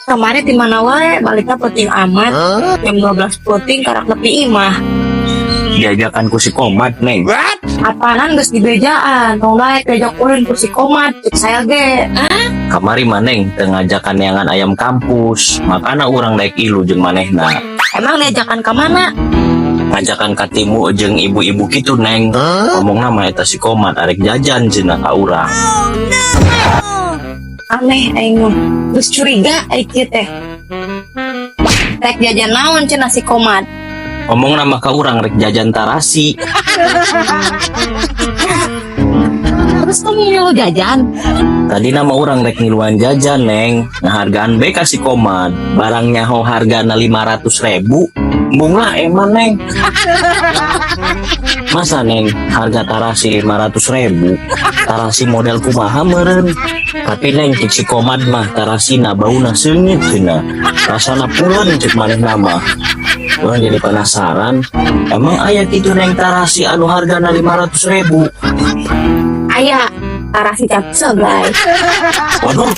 Kamari di mana wae, baliknya penting amat. Jam 12 peuting karak nepi imah. Diajakan ku si Komad, Neng. Apanan geus dibejaan, tong daek diajak ulin ku si Komad, cek saya ge. Kamari mah, Neng, teu ngajakan neangan ayam kampus. Makana urang daek ilu jeung manehna. Emang diajakan ka mana? Ngajakan katimu jeung ibu-ibu kitu, Neng. Ngomongna mah eta si Komad arek jajan cenah ka urang. Aneh aing mah. Geus curiga aing kieu teh. Rek jajan naon cenah si Komad? Ngomongna mah ka urang rek jajan tarasi. Terus kamu ngilu jajan? Tadina mah urang rek ngiluan jajan, Neng. Ngahargaan bae ka si Komad. Barang nyaho hargana 500 ribu. Embung lah eman, Neng. Masa, Neng, harga tarasi 500 ribu? Tarasi model kumaha meren? Tapi, Neng, cek si Komad mah tarasina bauna seungit cenah. Rasana pulen cek manehna mah. Urang jadi penasaran. Emang aya kitu, Neng, tarasi anu hargana 500 ribu? Aya, tarasi cap guys. Waduh.